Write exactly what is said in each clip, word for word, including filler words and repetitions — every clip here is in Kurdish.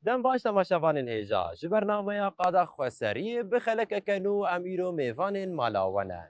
Dem baş temaşevanên hêja, ji bernameya Qada Xweseriyê bi xelekeke nû em îro mêvanên mala we ne.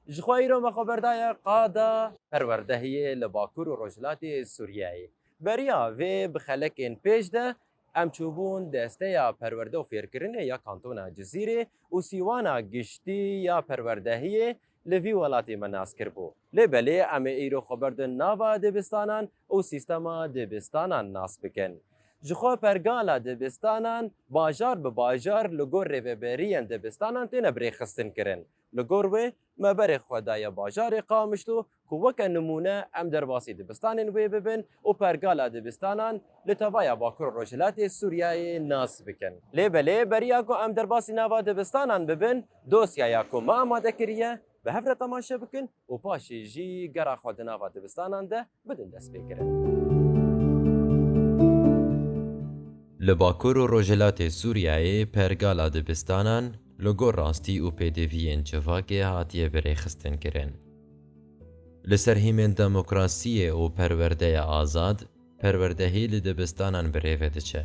Ji xwe îro me xwe berdaye qada perwerdehiyê li Bakur û Rojhilatê Sûriyeyê. Beriya vê bi xelekên pêş de em çûbûn desteya perwerde û fêrkirinê ya kantona Cizîrê û sîwana giştî ya perwerdehiyê li vî welatê me nas kiribû. Lê belê em ê îro xwe berdin nava dibistanan û sîstema dibistanan nas bikin. Ji xwe pergala dibistanan bajar bi bajar li gor rêveberiyên dibistanan têne birêxistin kirin. Li gor wê me berê xwe daye bajarê Qamişlo ku weke nimûne em derbasî dibistanên wê bibin û pergala dibistanan li tevaya Bakur û Rojhilatê Sûriyeyê nas bikin. Lê belê beriya ku em derbasî nava dibistanan bibin, dosyaya ku me amade kiriye, bi hev re temaşe bikin û paşê jî gera xwe di nava dibistanan de bidin destpêkirin. Li Bakur û Rojhilatê Sûriyeyê pergala dibistanan li gor rastî û pêdiviyên civakê hatiye birêxistin kirin. Li ser hîmên demokrasiyê û perwerdeya azad, perwerdehî li dibistanan bi rê ve diçe.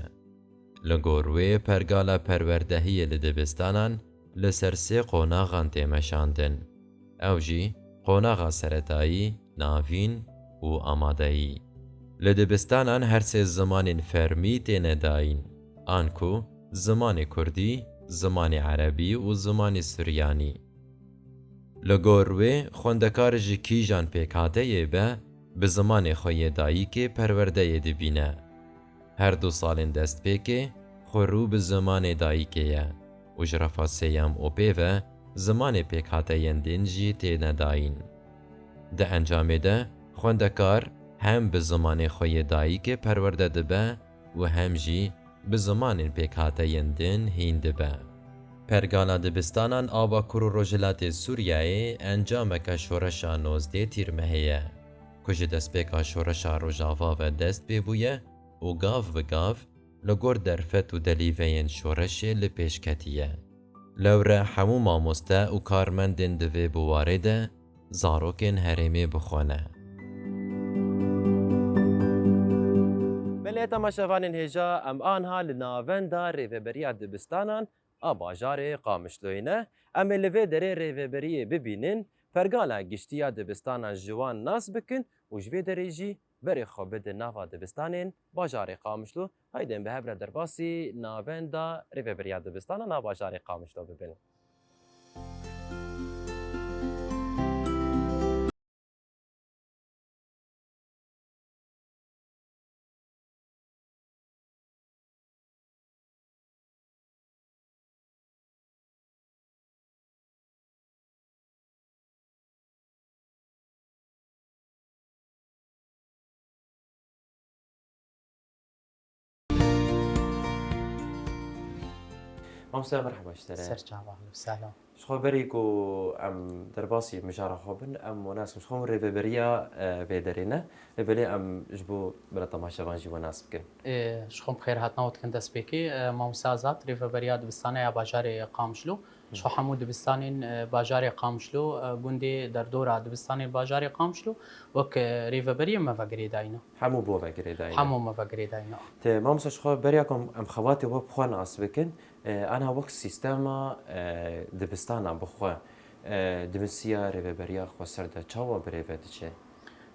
Li gor wê pergala perwerdehiyê li dibistanan li ser sê qonaxan tê meşandin. Ew jî qonaxa seretayî, navîn û amadeyî. Li dibistanan her sê zimanên fermî têne dayîn, anku zimanê kurdî, zimanê erebî û zimanê suryanî. Li gor wê xwendekar ji kîjan pêkhateyê be, bi zimanê xwe yê dayikê perwerdeyê dibîne. Her du salên destpêkê xwe rû bi zimanê dayikê ye û ji refa sêyem û pê ve zimanê pêkhateyên din jî têne dayîn. Di encamê de xwendekar hem bi zimanê xwe yê dayikê perwerde dibe û hem jî bi zimanên pêkhateyên din hîn dibe. Pergala dibistanan a Bakur û Rojhilatê Sûriyeyê encameke şoreşa nozdeh Tîrmehê ye, ku ji destpêka şoreşa Rojava ve dest pê bûye û gav bi gav li gor derfet û delîveyên şoreşê li pêş ketiye. Lewre hemû mamoste û karmendên di vê biwarê de zarokên herêmê bi xwe ne. Belê temaşevanên hêja, em anha li navenda rêveberiya dibistanan a bajarê Qamişloyê ne. Em ê li vê derê rêveberiyê bibînin, pergala giştî ya dibistanan ji wan nas bikin û ji vê derê jî berê xwe bidin nava dibistanên bajarê Qamişlo. Haydin bi hev re derbasî navenda rêveberiya dibistanan a bajarê Qamişlo bibin. Mamoste, merheba ji te re. Ser çava, selam. Ji xwe berî ku em derbasî mijara xwe bin, em we nas bikin. Ji xwe rêveberiya, e, vê derê ne. Lê belê em ji bo bila temaşevan jî we nas bikin. E, ji xwe bi xêr hatina we dikin destpêkê. E, Mamoste Azad, rêveberiya dibistana ya bajarê Qamişlo. Ji xwe hemû dibistanên, e, bajarê Qamişlo, e, gundê derdora dibistanên bajarê Qamişlo wek, e, rêveberiyê me ve girêdayî ne. Hemû bo ve girêdayî ne. Hemû me ve girêdayî ne. Te, mamoste, ji xwe beriya ku em, em xebatê we bi xwe nas bikin, e, ana wek sîstema, e, dibistana bi xwe, e, di bin siya rêveberiya xweser de çawa bi rê ve diçe?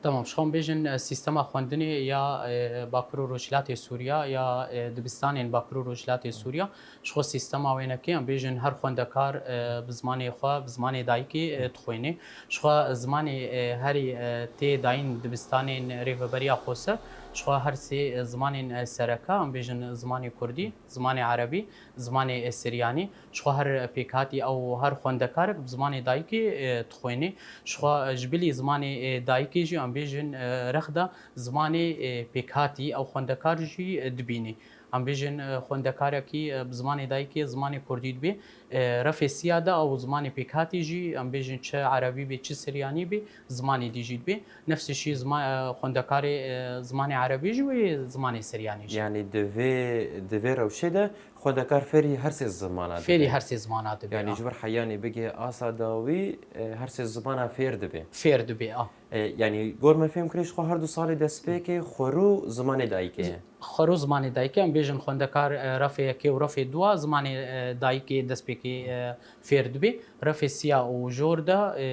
Tamam, ji xwe em bêjin, e, sîstema xwendinê ya, e, Bakur û Rojhilatê Sûriya ya, e, dibistanên Bakur û Rojhilatê Sûriya, ji xwe sîstema wênekê em bêjin her xwendekar, e, bi zimanê xwe, bi zimanê dayikê, e, dixwêne. Ji xwe zimanê, e, herî, e, tê dayîn dibistanên Rêveberiya Xweser, ji xwe her sê, e, zimanên, e, sereke, em bêjin zimanê kurdî, zimanê erebî, zimanê, e, siryanî. Ji xwe her pêkhatî ew her xwendekarek bi zimanê dayikê, e, dixwêne. Ji xwe, e, ji bilî zimanê, e, dayikê jî em bêjin, e, rex de zimanê, e, pêkhatî ew xwendekar jî, e, dibîne. Em bêjin, e, xwendekarekî, e, bi zimanê dayikê zimanê kurdî dibê. E, refê siya de ew zimanê pêkhatî jî em bêjin çi erebî bê, çi siryanî bê, zimanê dî jî dibê. Nefsê jî zima-, e, xwendekarê, e, zimanê erebî jî wê zimanê siryanî jî. Yanî di vê, di vê rewşê de xwendekar fêrî her sê zimana dibe. Fêrî her sê zimana dibe, Yanî ha. Ji ber heyanî bigê asa dawî, e, her sê zimana fêr dibe. Fêr dibe, a. E, yanî gor me fêm kirê ji xwe her du salê destpêkê xwerû zimanê dayikê ye. Xwerû zimanê dayikê em bêjin Jin xwendekar, e, refê yekê û refê dua zimanê, e, dayikê destpêkê, e, fêr dibê. Refê siya û jor de, e,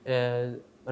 e,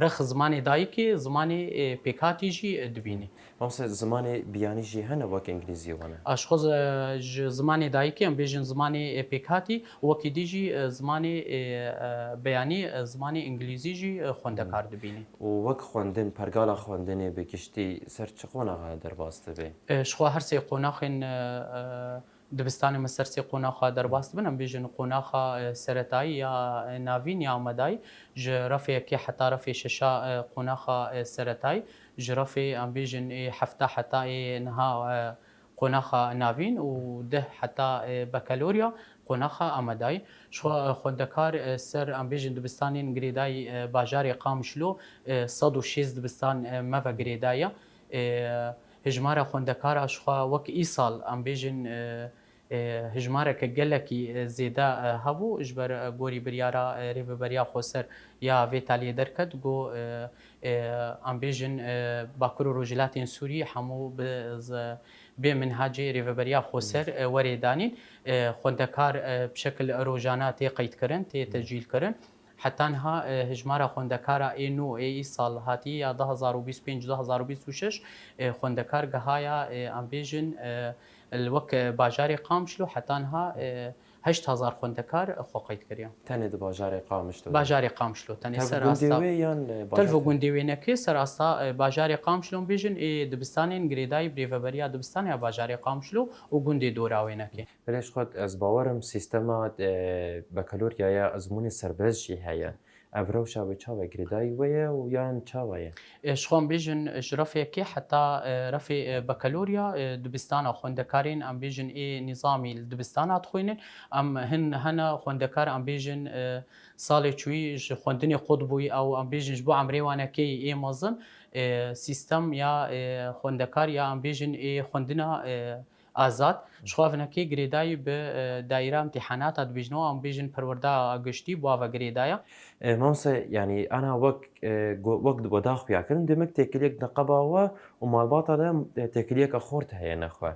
rex zimanê dayikê, zimanê, e, pêkhatî jî, e, dibînî. Mamse, zimanê biyanî jî hene wek îngilîzî wan e? A, ji xwe zi-, ji zimanê dayikê, em bêjin zimanê, e, pêkhatî, wekî dî jî, e, zimanê, e, e, beyanî, e, zimanê îngilîzî jî, e, xwendekar Hmm. dibînî. Û wek xwendin, pergala xwendinê bi giştî ser çi qonaxa derbas dibe? E, ji xwe her sê qonaxên, e, e, dibistanê me ser sê qonaxa derbas dibin. Em bêjin qonaxa, e, seretayî ya, e, navîn ya amadayî. Ji refê yekê heta refê şeşa, e, qonaxa, e, seretayî. Ji refê em bêjin ê hefta heta ê niha, e, qonaxa navîn û deh heta, e, bakalorya qonaxa amadayî. Ji xwe, e, xwendekar, e, ser em bêjin dibistanên girêdayî, e, bajarê Qamişlo, e, sed û şêst dibistan, e, me ve girêdaye. E, hejmara xwendekara ji xwe wek îsal em bêjin, e, e, hejmareke gelekî, e, zêde, e, hebû, ji ber, e, gorî biryara, e, Rêveberiya Xweser ya vê taliyê derket, got, e, e, em bêjin, e, Bakur û Rojhilatên Sûrî hemû bi z-, bê minhacê Rêveberiya Xweser, e, werê danîn. E, xwendekar, e, bi şekil rojana tê qeydkirin, tê tecîlkirin. Heta niha, e, hejmara xwendekara ê nû ê îsal hatî ya du hezar û bîst û pênc, du hezar û bîst û şeş, e, xwendekar gihaya, e, em bêjin, e, li wek, e, bajarê Qamişlo heta niha, e, heşt hezar xwendekar xwe qeyd kiriye. Tenê di bajarê Qamişlo de? Bajarê Qamişlo, tenê Tev ser gundê asta. Wê yan, e, Tev bajar gundê wê neke, ser asta, e, bajarê Qamişlo em bêjin, ê dibistanên girêdayî bi rêveberiya dibistana ya bajarê Qamişlo û gundê dora wê neke. Belê ji xwe ez bawer im sîstema, e, bakalorya ya ezmûnê serbest jî heye. Ev rewşa wê çawa girêdayî we ye û yan çawa ye? E, ji xwe em bêjin ji refê yekê heta, e, refê, e, bakalorya, e, dibistana xwendekarên em bêjin ê nîzamî li dibistana dixwînin. Em hin hene xwendekar em bêjin, e, salê çûyî ji xwendinê qut bûyî ew em bêjin ji bo emrê wan nekeyî ê mezin, e, sîstem ya, e, xwendekar ya em bêjin ê xwendina, e, azad. Ji xwe ev hinekê girêdayî bi, e, daîra îmtîhanata dibêjin û em bêjin perwerda giştî bi ava girêdaya. E, mamse, yanî ana wek, e, go-, wek di goda xuya kirin, demek têkiliyek neqeba we û malbata de, e, têkiliyeke xort heye nexwe.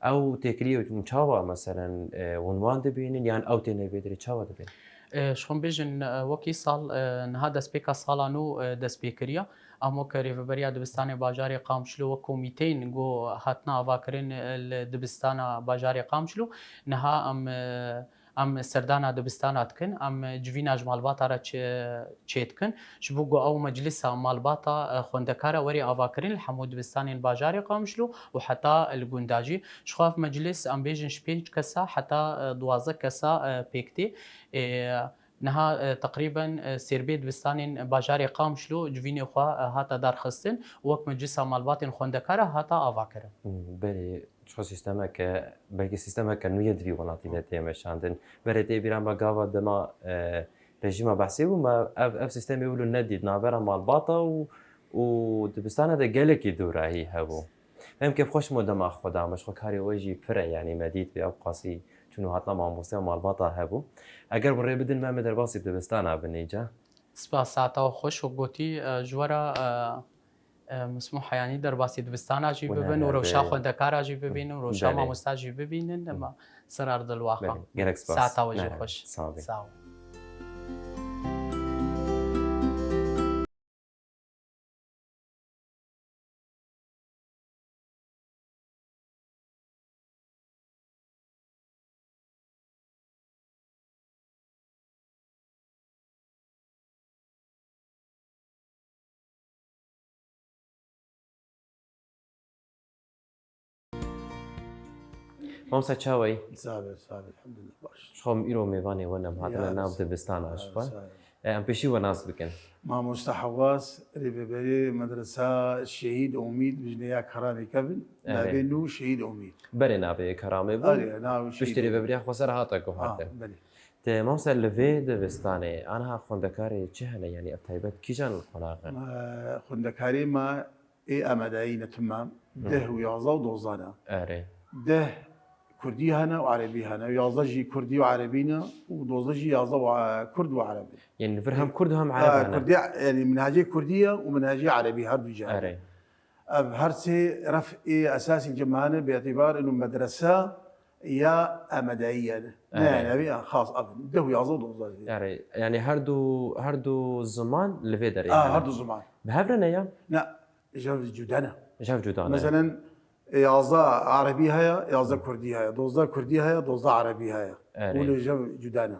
Ew têkiliyê hûn çawa, meselen, e, hûn wan dibînin yan ew têne vê derê çawa dibînin? E, ji xwe bêjin, e, wek îsal, e, niha destpêka sala nû, e, dest pê kiriye. Em wek Rêveberiya Dibistanê Bajarê Qamişlo wek komîteyên ku hatine avakirin, e, li dibistana Bajarê Qamişlo, niha em, e, em serdana dibistana dikin, em civîna ji malbata re çi-, çêdikin, ji bo ku ew meclisa malbata, e, xwendekara were avakirin li hemû dibistanên Bajarê Qamişlo û heta li gunda jî. Ji xwe ev meclis em bêjin ji pênc kesa heta, e, duwazdeh kesa, e, pêk tê. E, Niha, e, teqrîben, e, sêrbê dibistanên bajarê Qamişlo civînê xwe, e, hate darxistin û wek meclisa malbatên xwendekara hate avakirin. Hmm, belê, çi sîstemeke, belkî sîstemeke nû ye di vî welatî de tê meşandin. Berê tê bîra me gava dema, e, rejîma Behsê bû, me ev, ev sîstemê wilo nedît. Navbera malbata û, û dibistana de gelekî dûrahî hebû. Em kêfxweş mo dema xwe da me, ji xwe karê we jî pir e, yanî me dît vê ew qasî çûn û hatina mamoste û malbata hebû. Eger bi rê bidin me, em ê derbasî dibistana bin îca. Spas, saeta we xweş, wek gotî, e, ji we re, e, e, mismûh e, yanî derbasî dibistana jî bibin û rewşa xwendekara jî bibînin û rewşa mamosta jî bibînin, em ser erdil waxa. Belê, gelek spas. Saeta we jî xweş. Sağ ol. Sağ ol. Mamosta çawa yî? Sabe, sabe, elhamdulillah, baş. Ji xwe îro mêvanê we ne, em hatine nav dibistana ji xwe. E, em pêşî we nas bikin. Mamosta Hewaz, rêveberê medresa Şehîd Omîd, bijne ya Keramê Kevin, navê nû Şehîd Omîd. Berê navê Keramê bû. Piştî rêveberiya xweser hate guhartin. Belê. Te mamosta li vê dibistanê, aniha xwendekarê çi hene, yanî ev taybet kîjan li qonax in? E, xwendekarê me ê amadayî ne timam, deh û yazda û dozda ne. Erê. Deh kurdî hene û erebî hene. Yazda jî kurdî û erebî ne û dozda jî yazda û, e, kurd û ereb in. Yanî li vir hem kurd û hem ereb hene. Kurdî, yanî minhecê kurdî ye û minhecê erebî her du cihane. Erê. Ev her sê ref ê esasî cem hene bi îtîbar inu medrese ya amadeyî yani. Ne Evet. yani ev ya xas ev. Deh û yazda û dozda. Erê, yani her du, her du ziman li vê derê Aa, hene. Her du ziman. Bi hev re ne ya? Ne, jev cuda ne. Jev cuda ne. Meselen, yazda erebî heye, yazda kurdî heye, dozda kurdî heye, dozda erebî heye. Erê. Wilo jev cuda ne.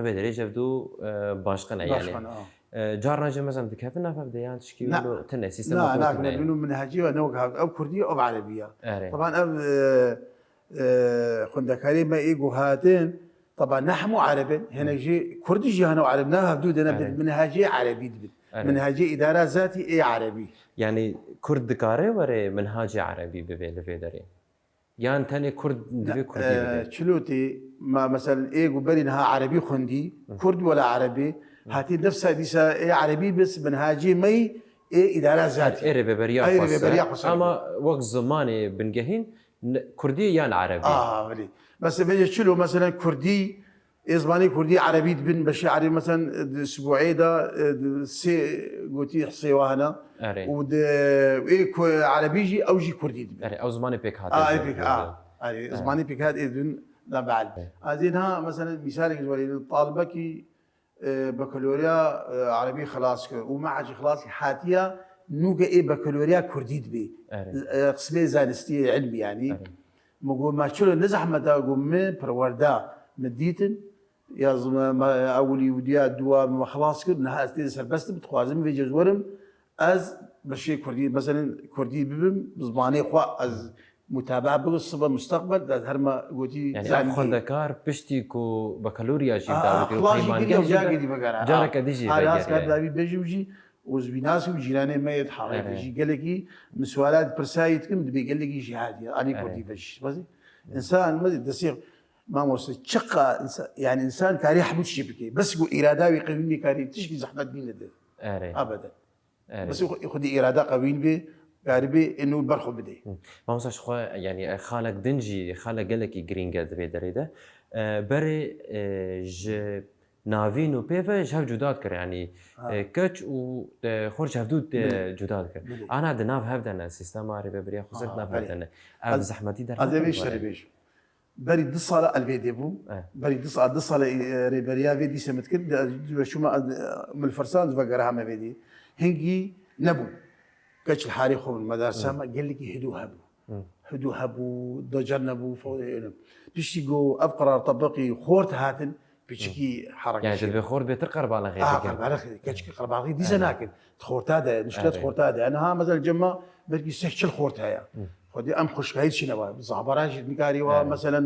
Vê derê jev du, e, başqe ne yani. Başqe ne, ha. E, carna jî mezem dikevin nav hev de yan tişkî Na. wilo tine, sîstema Na, xwe na, tine. Ne, bînu minhecî ve ne wek ev, ev kurdî, ev erebî ya. Erê. Taban ev, e, e, xwendekarê me ê ku hatin, taban ne hemû ereb in, hinek jî kurdî jî hene û ereb, ne hev du de ne Erê. bin minhecê erebî dibin. Erê. Minhecê îdara zatî ê erebî. Yani kurd dikare were minhacê erebî bibe li vê derê? Yan tenê kurd divê kurdî Ne, bibe? e, çilotê, ma, meselen, ê ku berî niha erebî xwendî, Hı. kurd wela erebî, Hı. hatî nefsa dîsa ê erebî bes minhacê me yî ê îdara zatî. Ê rêveberiya Ey xweser rêveberiya be. xweser be. Ama wek zimanê bingehîn, ne, kurdî yan erebî? Aha, belê. Mesela, vêce çilo, mesela, kurdî, ê zimanê kurdî erebî dibin, beşê erebî, mesela, di sibûê de, e, di sê gotî hesê wa hene. Erê. Û di, ê ku erebî jî, ew jî kurdî dibin. Erê, ew zimanê pêkhatê A, ê dibin. pêk-, a, erê, Erê. zimanê pêkhat ê dibin, da bel. Erê. Ez ê niha, mesela, mîsalek ji werê, talibekî e, bakalorya, e, erebî xilas kir û me hecî xilas kir, hatiya nûke ê bakalorya kurdî dibê. Erê. E, qismê zanistî, ilmî yanî. Erê. Min got, "Ma çilo ne zehmet e?" Got, "Min perwerda min dîtin, ya zime-, me ewilî û diya duwa me xilas kir, niha ez tê de serbest im, dixwazim vê cez werim, ez beşê kurdî, meselen kurdî bibim, bi zimanê xwe ez mutabaa bikim, sibe musteqbel, de her me gotî Yani ev zanî." xwendekar piştî ku bakalorya jî Ah, dawî kir û xwela jî peymangeh kir, jî ya de gidî vegere. careke Ah, dî jî hala ez vegere. kar dawî bejim jî, û ez bînasim cîranê me yê di Herêmê Erê. jî gelekî min suala di pirsa yê dikim, dibê gelekî jî hatiye. Anî Erê. kurdî ve jî. Bes insan, bes destê mamoste çiqa insan, yani insan karî hemû tiştê bike. Bes ku îrada wî qewî nî karî tişkî zehmet nîne de. Erê. Abeden. Erê. Bes xwe-, xwedî îrada qewîn bê, karî bê, ê nû ber xwe bidê. Hı. Mamosta ji xwe, yani, e, xalek din jî, xalek gelekî girîng e di vê derê de. E, berê, e, ji navîn û pê ve ji hev cuda dikir, yani, Ha. e, keç û, e, xort ji hevdû, e, Bilê. cuda dikir. Bilê. Ana di nav hev de ne, sîstema rêveberiya xweser Ha, di nav hev belê. de ne. Ev Ez, zehmetî ez ê derheqê vê ji te re were. bêjim. Berî du sala ez vê dê bûm. Eh. Berî du sala, du sala, e, rêberiya vê dîse min dikir. De, ez çûma, ez, e, min li firsan ez vegera me vê dê. Hingî nebû. Keç li harê xwe bûn. Medarsa Hmm. me gelekî hidû hebû. Hmm. Hidû hebû, docer nebû, fo-, e, piştî ku ev qerar tebiqî xort hatin, piçikî Hmm. hereket Yani, çê. Divê xort bêtir qerbalaxê Ah, dikin. qerbalaxê, keçikî qerbalaxê dîse Evet. nakin. Xorta de, nişket Evet. xorta de. Yani, ha, mesela cema belkî seh çil xort heye. Hmm. Xwedî em xweşkayî çine wa. Zabara jî nikarî wa, Evet. meselen,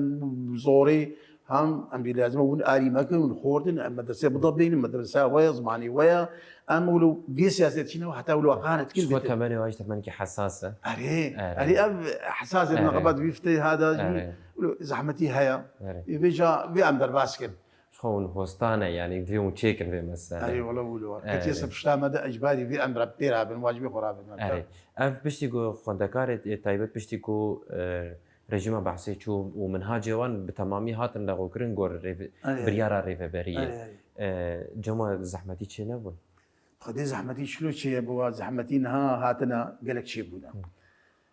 zorê, hem em jî lazim e hûn arî mekin, hûn xortin, em medresê bidabînin, medresa we ye, zimanî we ye. Em wilo vê siyaset çine wa, heta wilo aqanet kin Ji xwe bitin. temenê wa jî temenekî hesas e. Erê, Erê. erê ev hesas e, Erê. neqebat wî fitê hada jî, Erê. wilo zehmetî heye. Erê. Ê vêca vê em derbas kin. Ji xwe hûn hostane, yani, divê hûn çêkin vê meselê. Erê, wele wilo. Erê. Keçê ser pişta me de ecbarî vê em re pê rabin, wacibê xwe rabin. Erê. Ev piştî ku xwendekarê, e, taybet piştî ku, e, rejîma Behsê çû û minhacê wan bi temamî hatin lexwekirin gor rêve-, Erê. biryara rêveberiyê. Erê, erê. E, cema zehmetî çê nebûn? Xwedê zehmetî çilo çêbû, zehmetî niha hatina gelek çêbûne. Hı.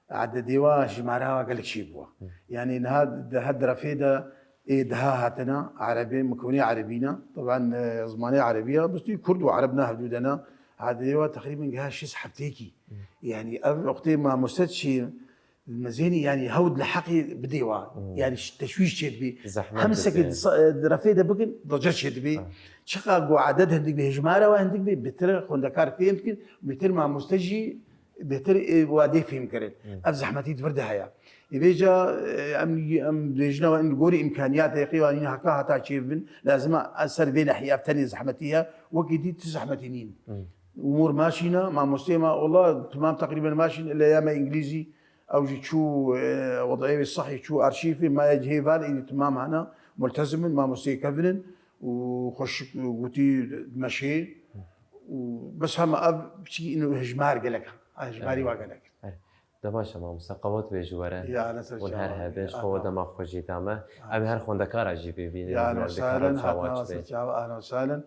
Ededê wa, jimara wa gelek çêbû. Hı. Yani niha di her derefê de ê daha hatina erebê, mikonê erebî ne. Taban, e, zimanê erebî ya, bistî kurd û ereb ne hevdû de ne. Ededê wa teqrîben geha şêst heftêkî. Hı. Yani ev wextê mamoste çî mezênî, yani hewd li heqê bidê wa. Hı. Yani ş-, teşwîş çêdibî. Zehmet Hem dibê. sekê di sa-, e, derefê de bikin, doce çêdibî. Hı. Çiqa ku eded hindik bê, hejmara wa hindik bê, bêtir xwendekar fêm dikin, bêtir mamoste jî bêtir, e, wadê fêm kirin. Hı. Ev zehmetî di vir de heye. Ê vêca, e, em, em dibêjin ew in li gorî îmkaniyatê qîwanîn heka heta çêbibin, lazim e ez ser vê nehiyê ev tenê zehmetî ye, wekî dî tu zehmetî nîn. Hı. Umûr maşîn e, mamosteyê me, wela, temam teqrîben maşîn, lê ya me îngilîzî, ew jî çû, e, wedeyê wê sehî çû arşîvê, me ya cihê van, êdî temam hene, multezim in, mamosteyê kevin in û xweşik gotî dimeşê. Û bes hema ev piçikî ino hejmar gelek, hejmarî Erê. wa gelek. Erê. De baş e mamoste, qewet bê ji we re. Ya, ne ser Hûn çava. her hebin, ji Ya, xwe tamam. dema xwe jî dame. Ya. Em her xwendekara jî bê bînin, Ya, ji wan ahlan bi kerem sahlan, çawa hatna çi ser bê. çava, ahlan sahlan.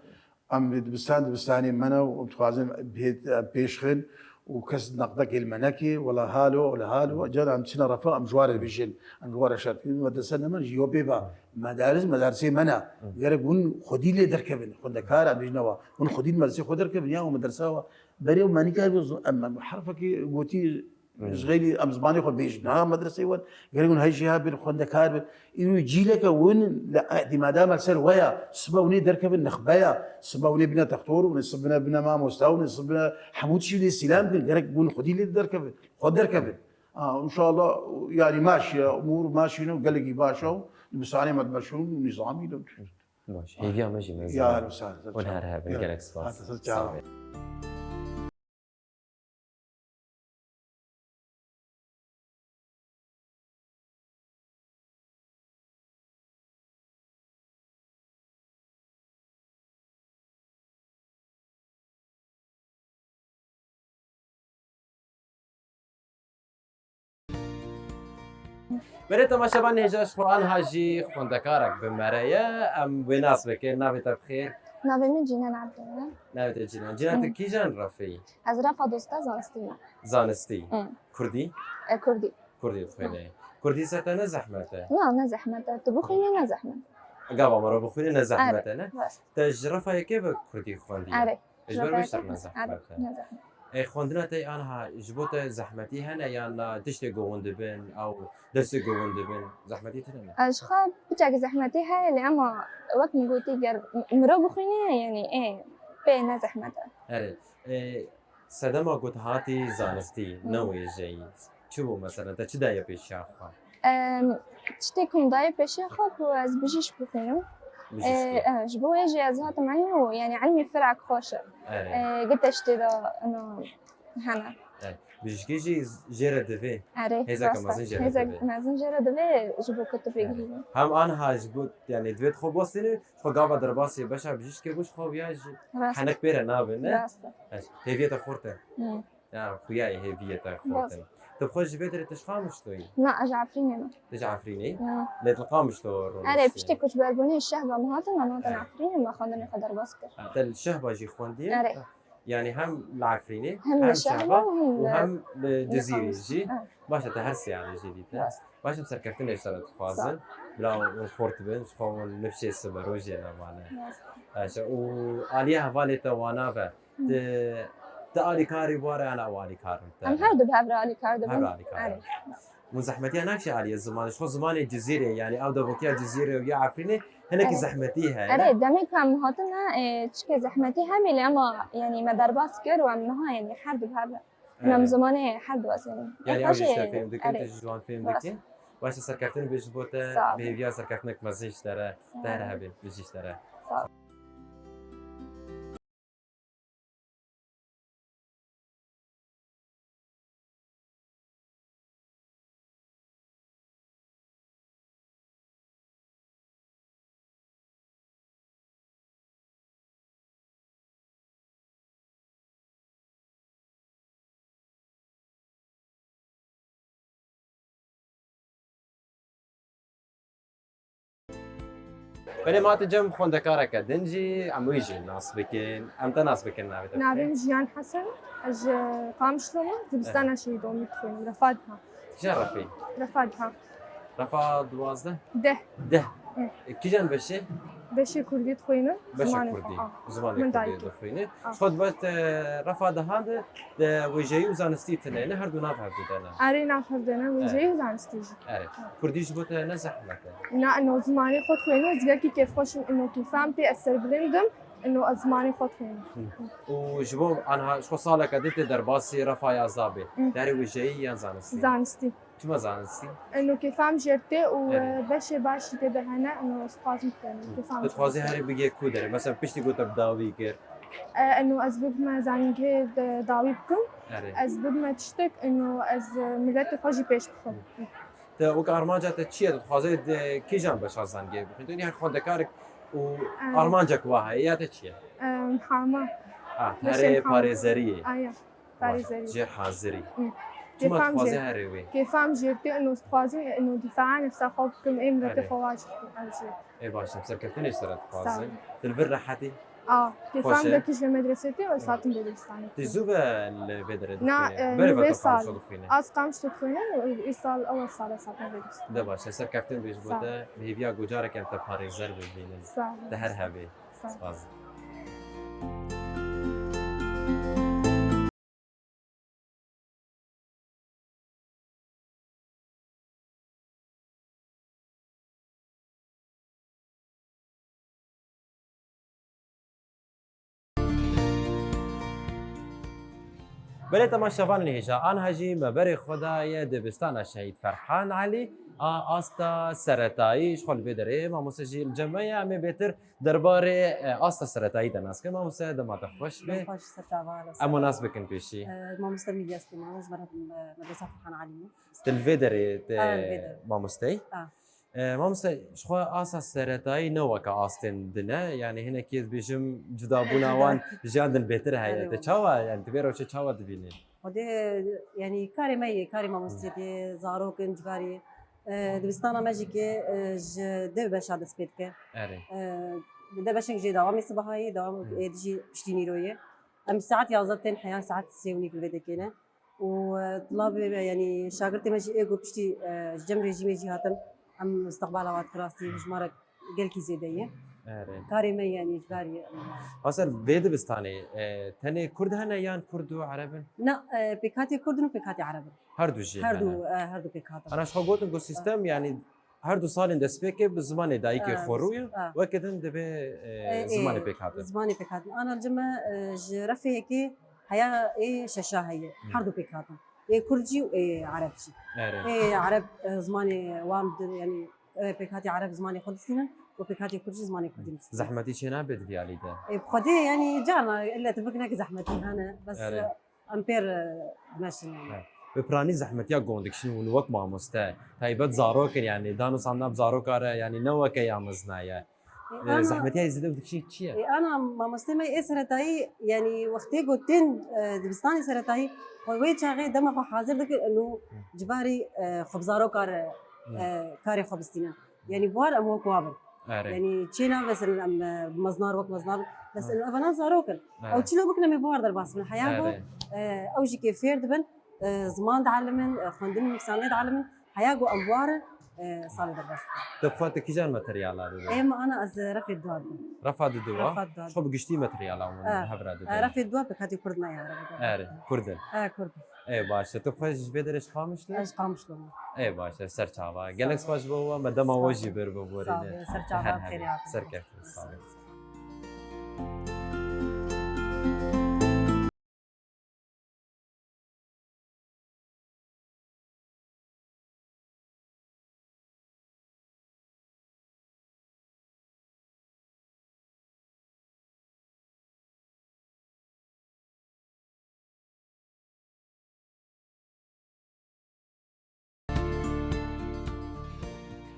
Em bi dibistan, dibistanê me ne û em dixwazin bê-, pêş xin û kes neqdekê li me neke, wela halo, wela halo, cara em çine refa, em ji wan re dibêjin, em ji wan re şert. Medrese ne me, ji yo pê ve, medaris, medarisê me ne. Gerek hûn xwedî lê derkevin, xwendekar em dibêjin wa. Hûn xwedî li medresê xwe derkevin, ya û medresa wa. Berê û me nîkaribe, em, em herfekê gotî, ji xeyrî em zimanê xwe bêjin. Ha, medresê wan, gerek hûn hejî hebin, xwendekar bin. Îro cîleke win li îtîmada me li ser we ya. Sibe hûn ê derkevin nexbe ya. Sibe hûn ê bine textor, hûn ê sibe bine, bine mamosta, hûn ê sibe bine hemû tişt, hûn ê sîlam bikin. Gerek hûn xwedî lê derkevin. Xwe derkevin. Ha, înşallah, yani maşiye, umûr maşî ne, gelekî baş e û li bisanê me dimeşin û nîzamî de. Baş. Hêviya me jî mezin e. Ya, sağ ol. Hûn her hebin, gelek spas. Sağ ol. Belê temaşevanên hêja, ji xwe anha jî xwendekarek bi me re ye. Em wê nas bikin. Navê te bi xêr? Navê min Cînan Abdullah. Navê te Cînan. Cînan, tu kîjan refê yî? Ez refa dosta zanistî me. Zanistî. Hı. Kurdî? E, Kurdî. Kurdî dixwînî. Kurdî ser te ne zehmet e? Na, ne zehmet e. Tu bixwînî ne zehmet e. Gava me re bixwînî ne zehmet e, ne? Rast. Te ji refa yekê ve Kurdî xwendî? Erê. Ji ber wê şer ne zehmet e. Erê, ne zehmet. Ê, xwendina te anha ji bo te zehmetî hene yan na tiştê govindibin, ew dersê govindibin, zehmetî tune ne? Ez ji xwe piçek zehmetî heye lê ema wek min gotî ger mirov bixwînî, yanî ê pê ne zehmet e. Erê. Ê, Sedema ku tu hatî zanistî, ne wêjeyî, çi bû mesela? Te çi daye pêşiya xwe? Em, tiştê ku min daye pêşiya xwe ku ez bijîşk bixwînim. Bijîşkî. Ê, e, ji bo wê jî ez hatim ilmê û, yanî ilmî firek xweş e. Erê. Ê, gite tiştê de, ino, hene. Erê. Bijîşkî jî jê re divê. Erê, rast e. Hêzeke mezin jê re divê. Hêzeke mezin jê re divê ji bo ku tu bigihînî. Erê. Hem anha ji bo, yanî divê tu xwe bostînî, Xwe gava derbasî beşa bijîşkê bû, ji xwe ya jî henek pê re nabe, ne? Rast e. Hêviyê te xurt e. Hı. Ya, xuya ye hêviyê te xurt e. Rast. Tu bi xwe ji vê derê tu ji Qamişlo yî? Na, ez ji Efrînê me. Tu ji Efrînê yî? Hı. Lê tu li Qamişlo rûniştî? Erê, piştî ku ji berbûnê şehba me hatin, em hatin Efrînê, me xwendinê xwe derbas kir. Te li şehba jî xwendiye? Erê. Yanî hem li Efrînê, hem li şehba û hem li Cizîrê jî. Baş e, te her sê alî jî dîte. Baş e, serkeftinê ji te re dixwazin. Bila hûn xurt bin, ji xwe hûn nifşê sibe rojê nemane. Baş e, û aliyê hevalê te wana ve, tu, tu alîkarî were yan ew alîkar in te? Em her du bi hev re alîkar dibin. Her du alîkar in. Hûn zehmetiya nakişî aliyê zimanê, ji xwe zimanê Cizîrê, yanî ew devokiya Cizîrê û ya Efrînê hinekî zehmetî heye, ne? Erê, demê ku em hatine, e, çikê zehmetî hebî lê ema, yanî me derbas kir û em niha, yanî her du bi hev re. Em zimanê her du ez ê. Yanî ew jî ji te fêm dikin, tu jî ji wan fêm dikî. Baş e, serkeftin be ji bo te, bi hêviya serkeftinek mezin ji te re, te her hebê, bijî ji te re. Sağ ol. Belê, ma te cem xwendekareke din jî, em wî jî nas bikin. Em te nas bikin, navê te? Navê min Jiyan Hesen, ez ji Qamişlo me, dibistana Şehîd Omîd dixwînim, refa diha. Kîjan refê? Refa diha. Refa duwazdeh? Deh. Deh. Hı. E, kîjan beşê? Beşê Kurdî dixwînim. Beşê Kurdî. Zimanê Kurdî dixwînî. Ji xwe dibe te refa dehan de, de wêjeyî û zanistî tune ne, her du nav hev du de ne? Erê, nav hev de ne, wêjeyî û zanistî jî. Erê. Kurdî ji bo te ne zehmet e? Na, ino zimanê xwe dixwînim, ez gelkî kêfxweş im, ino kêfa min tê, ez serbilind im, ino ez zimanê xwe dixwînim. Hı. Û ji bo anha, ji xwe saleke din tê derbasî refa ya zabê. Hı. Derê wêjeyî yan zanistî? Zanistî. Çima zanistî? Eno kêfa min jê re tê û, erê, e, beşê baş jî tê de hene, eno ez dixwazim bixwînim. Kêfa min jê re tê. Tu dixwazî herî bigê ku derê? Mesela piştî ku te bi dawî kir. E, eno ez bibime zanîngehê de dawî bikim. Erê. Ez bibime tiştek, eno ez, e, miletê xwe jî pêş bixim. Te wek armanca te çi ye? Tu dixwazî di kîjan beşa zanîngehê bixwînî? Tu yê her xwendekarek û, e, armancek wa heye, ya te çi ye? E, hama. Ha, herê parêzeriyê. Aya. Parêzerî. Jêr hazirî. Hı. Çima dixwazî herê wê? Kêfa min jê re tê, eno ez dixwazim, eno dîfaa nefsa xwe bikim, ê miletê xwe waj bikim, ev jî. Ê baş, em serkeftinê ji te re dixwazin. Sağ ol. Tu li vir rehet î? A, Xweş e. Kêfan de kî ji medresê tê û ez hatim vê dibistanê. Tê zû ve li vê derê dixwînî? Na, e, berê ve vê tu sal Qamişlo dixwînî? Az Qamişlo dixwînim û îsal ew sal ez hatim vê dibistanê. De baş e, serkeftin bê ji bo te. Sağ ol. Bi hêviya ku careke em te parêzer bibînin. Sağ ol. Te her hebê. Sağ ol. Spas. Belê temaşevanên hêja, aniha jî me berê xwe daye dibistana Şehîd Ferhan Elî a asta seretayî. Ji xwe li vê derê mamoste jî li cem me ye. Em ê bêtir derbarê, e, asta seretayî de nas bikin. Mamoste, dema te xweş be. Dema xweş, ser çavan, ser. Em û nas bikin pêşî. E, mamoste Mîlya Silêman, ji me-, me-, Medresa Ferhan Elî me. Tu li vê derê te mamosteyî? A, li vê derê. A. E, mamoste, ji xwe asta seretayî ne weke astên din e. Yani hinekî ez bêjim cudabûna wan ji yan din bêtir heye. Erê wele. Te çawa, yani tu vê rewşê çawa dibînî? Xwedê, yani karê me yê, karê mamosteyê, zarok in, cigarê. E, dibistana me jî ke, e, ji deh beşa dest pê dike. Erê. E, deh beşek jê dewamê sibahayê, dewam, hmm, ê dijî piştî nîroyê. Em saet yazdeh tên heya, saet sê û nîv li vê dekê ne. Û, e, tulabê me, yani şagirtê me jî ê ku piştî, e, ji cem rejîmê jî hatin, em istiqbala wan dikir rastî hejmarek gelkî zêde ye. Erê. Karê me yani ji ber ye. Aslında vê dibistanê, e, tenê Kurd hene yan Kurd û Ereb in? Na, e, pêkhatê Kurd in û pêkhatê Ereb in. Her du jî hene. Her du, e, her du pêkhat in. Ana ji xwe gotin ku sîstem, yani her du salên destpêkê bi zimanê dayikê xwe rû ye, weke din dibê, e, zimanê pêkhatin. Zimanê pêkhatin. Ana li cem me, e, ji refê yekê heya ê şeşa heye. Hmm. Her du pêkhatin. Ê Kurd jî û ê Ereb jî. Erê. Ê Ereb, e, zimanê wan dir, yani, e, pêkhatê Ereb zimanê xwe distînin û pêkhatê Kurd jî zimanê Kurdî distînin. Zehmetî çê nabe di vî alî de? Ê, bi Xwedê, yani, carna, ille tu bikine ki zehmetî hene, bes, erê, e, em pêr, e, dimeşin, yani. He. Bi piranî zehmetiya gond dikişin hûn wek mamoste, taybet zarok in, yani, dan û sandina bi zaroka re, yani, ne weke ya mezin e. E, e, ana, zehmetiya zêde dikişî çi ye? E, ana, mamostê me ê seretayî, yani, wextê ku tên, e, dibistanê seretayî, xwe wê çaxê dema xwe hazir dikir, û, hı, cibarî, e, xwe bi zaroka re, hı, e, karê xwe bistînin. Yani, bi war em wek wa bin. Erê. Yani, çê nabe, mesela, em, e, meznar wek meznar bin. Bes, hı, em evana zarok in. Erê. Ew çilo bikin, em ê bi war derbas bin. Heya ku, erê, e, ew jî kê fêr dibin, e, ziman dielimin, e, xwendin û nivîsandinê dielimin, heya ku em bi war, e, salê derbas dikin. Tu xwe tu kîjan materyala didin? Ê, me ana ez, e, refê dua didim. Refa didu wa? Refa didu. Xwe bi giştî materyala hûn, e, hev re didin? E, refê dua pêkhatî Kurd ne ya, refê dua. Erê, Kurd in. E, Kurd in. Ê, baş e. Tu xwe ji vê derê ji Qamişlo? Ez ji Qamişlo me. Ê, baş e, ser çava. Sağ ol. Gelek spas ji bo we, me dema we jî bir biborîne. Sağ ol. Ser çava, xêrê hatin. Serkeftin, sağ ol.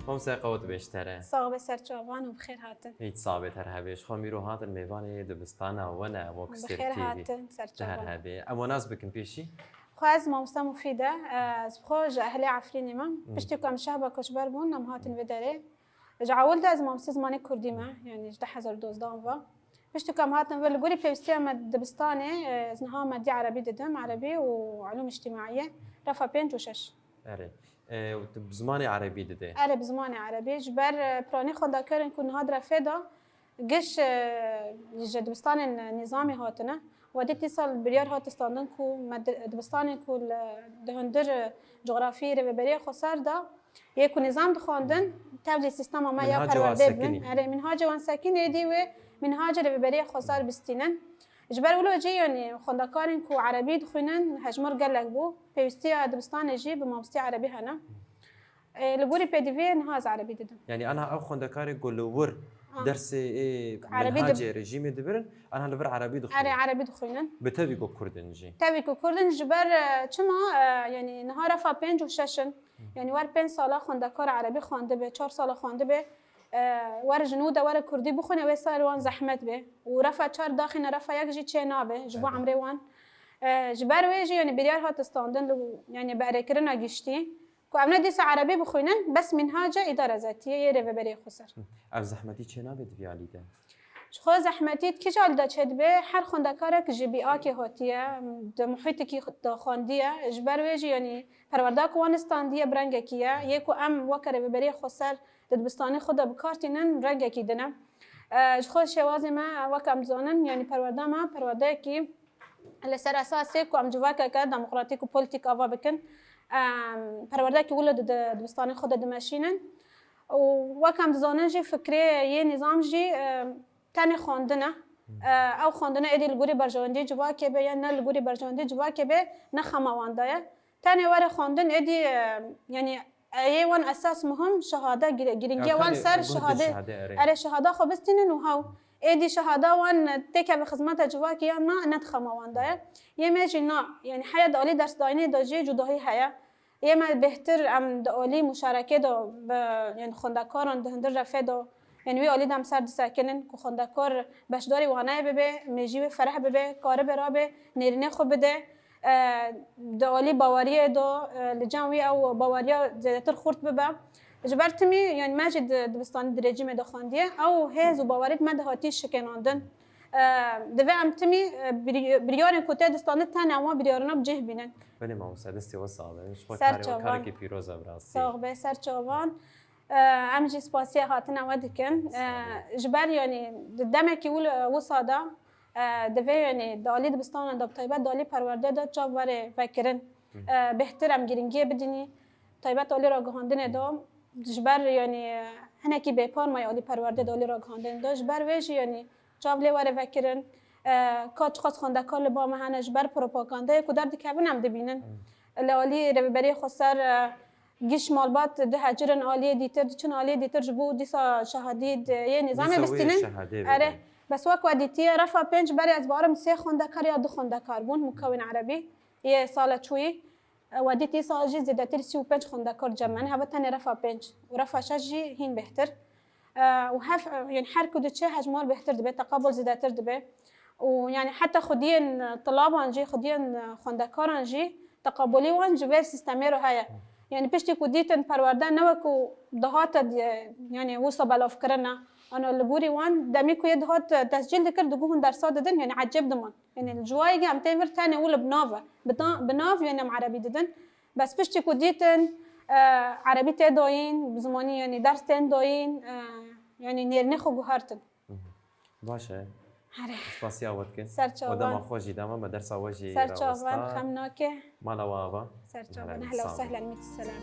Mamoste, qewet bê ji te re. Sax be, ser çavan û bi xêr hatin. Hîç sax bê, te re hebê. Ji xwe mîro hatin mêvanê dibistana we ne, Wokster T V. Bi xêr hatin, ser çavan. Te her hebê. Em we nas bikin pêşî? Xwe ez mamoste Mufîde, ez bi xwe ji ehlê Efrînê me. Hmm. Piştî ku em şehba koçber bûn, em hatin vê derê. Ji ewil de ez mamoste zimanê kurdî me, yani ji du hezar û dozdeh ve. Piştî ku em hatin vir, li gorî pêwîstiya me dibistanê, ez niha me dî erebî didim, erebî û ulûm îctîmaiyê, refa pênc û şeş. Erê. E, tu bi zimanê erebî didê? Erê, bi zimanê erebî. Ji ber, e, piranî xwendekarên ku niha di refê de, giş, e, ji dibistanên nîzamî hatine. Wedî tîsal biryar hat standin ku me di-, dibistanên ku li, di hundir, e, cografî rêveberiya xweser de, yê ku nîzam dixwendin, tev jî sîstema me ya perwerdê bin. Erê, mînhacê wan sekinî, êdî wê mînhacê rêveberiya xweser bistînin. Ji ber wilo jî, yanî, xwendekarên ku erebî dixwînin, hejmar gelek bû. Pêwîstiya dibistanê jî bi mamosteyê erebî hene. E, li gorî pêdiviyê niha ez erebî didim. Yanî, ana ew xwendekarên ku li wir dersê ê mînhacê rejîmê dibirin, ana li vir erebî dixwînin. Erê, erebî dixwînin. Bi tevî ku kurd in jî. Tevî ku kurd in, ji ber, e, çima, e, yanî, niha refa pênc û şeş in. Yanî, wer pênc sala xwendekar erebî xwendibe, çar sala xwendibe, e, wer ji nû de were kurdî bixwîne, wê sal wan zehmet be. Û refa çar daxîne, refa yek jî çê nabe ji bo emrê wan. E, ji ber wê jî, yanî, biryar hat standin, li, yanî, bi erêkirina giştî, ku em ne dîsa erebî bixwînin, bes mînhaca îdara zetiyê yê rêveberiyê xweser. Ev zehmetî çê nabe di vî alî de? Ji xwe zehmetî di kîja alî de çêdibe, her xwendekarek ji bîakê hatiye, di muhîtekî de xwendiye. Ji ber wê jî, yanî, perwerda ku wan standiye bi rengekî ye. Yê ku em weke rêveberiyê xweser di dibistanê xwe de bi kar tînin, rengekî din e. E, ji xwe şêwazê me, wek em dizanin, yanî perwerda me, perwerdeyekî li ser esasê ku em civakeke demokratîk û polîtîk ava bikin, em, perwerdeyekî wilo di, di dibistanê xwe de dimeşînin. Û wek em dizanin jî, fikrê yê nîzam jî, em, tenê xwendin e. E, ew xwendine êdî li gorî berjewendiyê civakê be yan ne li gorî berjewendiyê civakê be, ne xema wan de ye. Tenê were xwendin êdî, e, yanî, e, yê wan esas muhim şehade, gir-, giringiya wan ser şehade, erê, şehada xwe bistînin û hew. Êdî şehada wan têkeve xizmeta civakê yan na, ne di xema wan de ye. Yê me jî na, yanî, heya di alî dersdayînê de jî cudahî heye. Yê me bêhtir em di alî muşarekê de bi, yanî, xwendekaran di hundir refê de, yanî, wî alî de em ser disekinin ku xwendekar beşdarî waneyê bibe, mêjî wê fereh bibe, karibe rabe, nêrînê xwe bide. E, di alî baweriyê de, e, li cem wî ew baweriya zêdetir xurt bibe. Ji ber timî, yanî, me jî di dibistanê di rejîmê de xwendiye, ew hêz û baweriyê me de hatiye şikênandin. E, divê em timî, e, biri-, biryarên ku tê distandin tenê em wan biryarina bi cih bînin. Belê mamoste, destê we sax be. Ji xwe karê we karekî pîroz e bi rastî. Sax be, ser çavan. E, em jî spasiya hatina we dikin. E, ji ber, yanî, di demekî wil-, wisa de, e, divê, yanî, di alî dibistanan de, bi taybet di alî perwerdê de çav were vekirin. E, bêhtir em girîngiyê bidînî, taybet alî ragihandinê de, ji ber, yanî, hinekî bêpar maye alî perwerdê de, alî ragihandinê de. Ji ber wê jî, yanî, çav lê were vekirin. E, ka çiqas xwendekar li ba me hene, ji ber propagandayê ku derdikevin em dibînin. Li alî rêveberiyê xweser, e, giş malbat dihecirin aliyê dîtir, diçin aliyê dîtir ji bo dîsa şehadî di yê nîzamê bistînin. Erê, bes wek we dîtiye, refa pênc berê ez barim sê xwendekar ya du xwendekar bûn, mukewin erebî, yê sala çûyî. E, we dît îsal jî zêdetir sî û pênc xwendekar cem me ne, heve tenê refa pênc û refa şeş jî hîn bêhtir. E, û hev, e, yanî her ku diçe hejmar bêhtir dibe, teqabul zêdetir dibe. Û yanî heta xwediyên, e, tilaban jî, xwediyên, e, xwendekaran jî teqabulî wan ji vê sîstemê re heye. Yanî piştî ku dîtin perwerde ne wek ku dihate, e, yanî wisa belavkirin e. Ana li gorî wan demî ku yê dihat, e, tescîl dikir, digot hûn dersa didin, yanî ecêb diman. Yanî li civayekî em tên vir tenê wilo bi nav e. Bi ta-, bi nav, yanî em erebî didin. Bes piştî ku dîtin, e, erebî tê dayîn, bi zimanî, yanî ders tên dayîn, e, yanî nêrînê xwe guhertin. Baş e. Erê. Spasiya we dikin. Ser çavan. We dema xwe jî da me, me dersa we jî rawistand. Ser çavan, xem nake. Mala we ava. Ser çavan. Ehlen û sehlen, mît selam.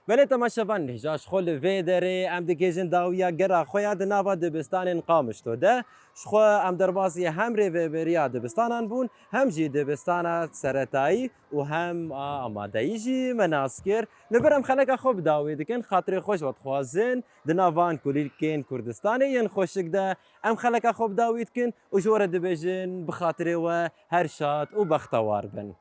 Belê temaşevan, hêja ji xwe li vê derê em digihêjin dawiya gera xwe ya di nava dibistanên Qamişlo de. Ji xwe em derbasî hem rêveberiya dibistanan bûn, hem jî dibistana seretayî û hem a amadeyî jî me nas kir. Li vir em xeleka xwe bi dawî dikin, xatirê xwe ji we dixwazin. Di nav van kulîlkên Kurdistanê yên xweşik de em xeleka xwe bi dawî dikin û ji we re dibêjin, bi xatirê we her şad û bextewar bin.